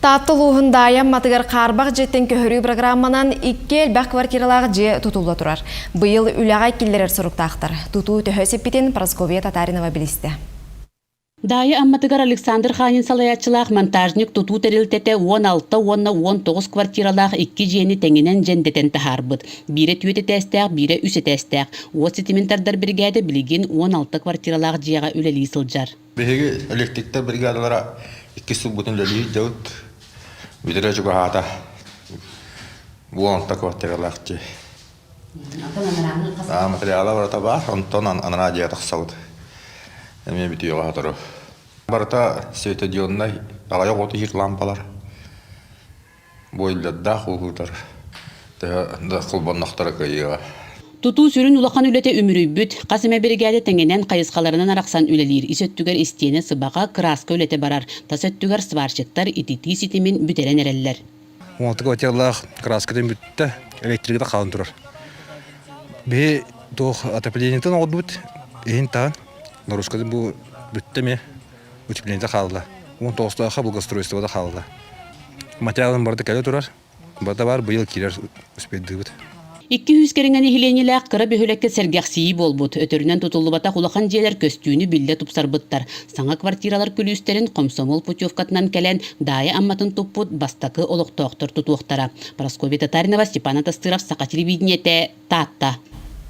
Таатта улууһун Даайа Амматыгар хаарбах дьиэттэн көһөрүү программанан икки элбэх квартиралаах дьиэ тутулла турар. Быйыл үлэҕэ киллэрэр соруктаахтар. Тутуу төһө сиппитин Прасковья Татаринова билистэ. Даайа Амматыгар Александр Ханин салайааччылаах монтажник тутуу тэрилтэтэ 16 уонна 19 квартиралаах икки дьиэни тэҥинэн дьэндэтэн таһаарбыт. Биирэ түөрт этээстээх, биирэ үс этээстээх. Уот ситимин тардар биригээдэ билигин 16 квартиралаах дьиэҕэ үлэлии сылдьар. Биһиги электриктэр бригадалара иккис сылбытын үлэлии сылдьабыт. Бүтэрэ чугаһаата. Буоланта квартиралаах дьиэ. Материала барыта баар, онтон анараа дьиэҕэ тахсабыт. Эмиэ бүтүөҕэ сотору. Барыта светодиоднай аҕыйах уоту иһэр лампалар. Буойдардаах ууһуутар төһө да холбоннохторо кыайыаҕа. Тутуу сүрүн улахан үлэтэ үмүрүйбүт, хас эмэ биригээдэ тэҥинэн хайысхаларынан арахсан үлэлиир. Ис өттүгэр истиэнэ сыбаҕа, кырааска үлэтэ барар, тас өттүгэр сварщиктар ититии ситимин бүтэрэн эрэллэр. Уонтук отделлаах кырааскатын бүттэ, электриката хаалан турар. Биһи туох отоплениетын оҕордубут, иһин таһын, нагрузкатын бу бүттэ эмиэ. Утепление хаалла. 19-таахха благоустройствода хаалла. Материалын барыта кэлэ турар. Барыта баар быйыл киирэр успейдыыбыт. 200 кэриҥэ нэһилиэнньэлээх кыра бөһүөлэккэ сэргэхсийии буолбут. Өтөрүнэн тутуллубатах улахан дьиэлэр көстүүнү биллэ тупсарбыттар. Саҥа квартиралар күлүүстэрин хомсомуол путевкатынан кэлэн Даайа Амматын туппут бастакы олохтоохтор тутуохтара. Прасковья Татаринова, Степан Атастыров, Саха телевидениетэ, Таатта.